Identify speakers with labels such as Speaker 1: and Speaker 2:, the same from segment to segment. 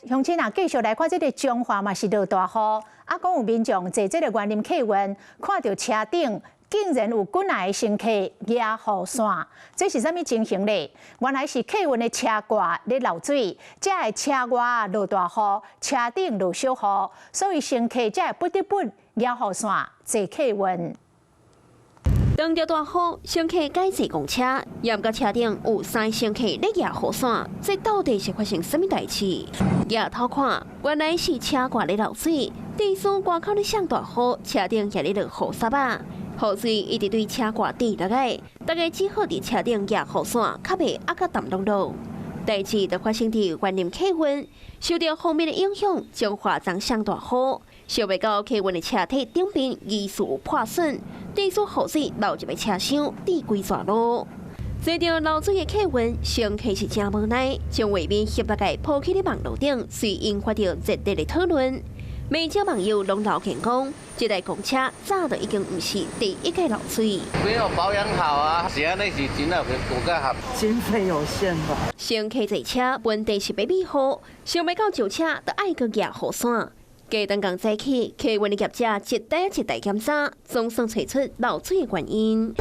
Speaker 1: 鄉親啊，繼續來看這个彰化嘛是落大雨，啊，講有民眾坐這个員林客運，看著車頂竟然有幾若个乘客舉雨傘，這是啥物情形咧？原來是客運的車蓋咧漏水，才會車外落大雨，車頂落小雨，所以乘客才會不得不舉雨傘坐客運。
Speaker 2: 當著大雨，乘客改坐公車，猶閣車頂有三乘客咧舉雨傘，這到底是發生啥物代誌？舉頭看，原來是車蓋咧漏水，地書外口咧下大雨，車頂也咧落雨沙仔，雨水一直對車蓋滴落來，大家只好佇車頂舉雨傘，較袂壓甲澹漉漉。代誌就發生佇員林客運，受著鋒面的影響，彰化昨下大雨，想袂到客運的車體頂邊疑似有破損，致使雨水流入車廂，滴規逝路。隨著漏水的客運，乘客是誠無奈，將畫面翕落來鋪起咧網路頂，遂引發著熱烈的討論。袂少網友攏留言講，這台公車早就已經毋是第一個漏水。
Speaker 3: 沒有保養好啊，是按呢是真的有較合。
Speaker 4: 經費有限吧。
Speaker 2: 乘客坐車問題是欲避雨，想袂到上車都愛閣舉雨傘。隔當剛早起，客運的業者一台一台檢查，總算揣出漏水的原因。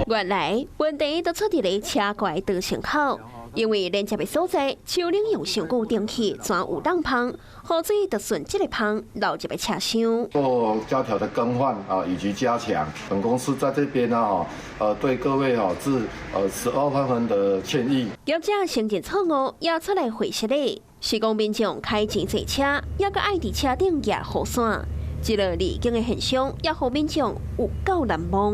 Speaker 2: 原來問題都出佇咧車蓋導線口，因為連接的所在，樹頂用傷久頂起，全有挵縫，雨水就順這个縫流入來車廂。
Speaker 5: 做膠條的更換啊，以及加強。本公司在這邊呢，吼，對各位吼致12萬分的歉意。
Speaker 2: 業者承認錯誤，也出來回釋咧，是講民眾開錢坐車，猶閣愛佇車頂舉雨傘，這个離境的現象，也予民眾有夠難忘。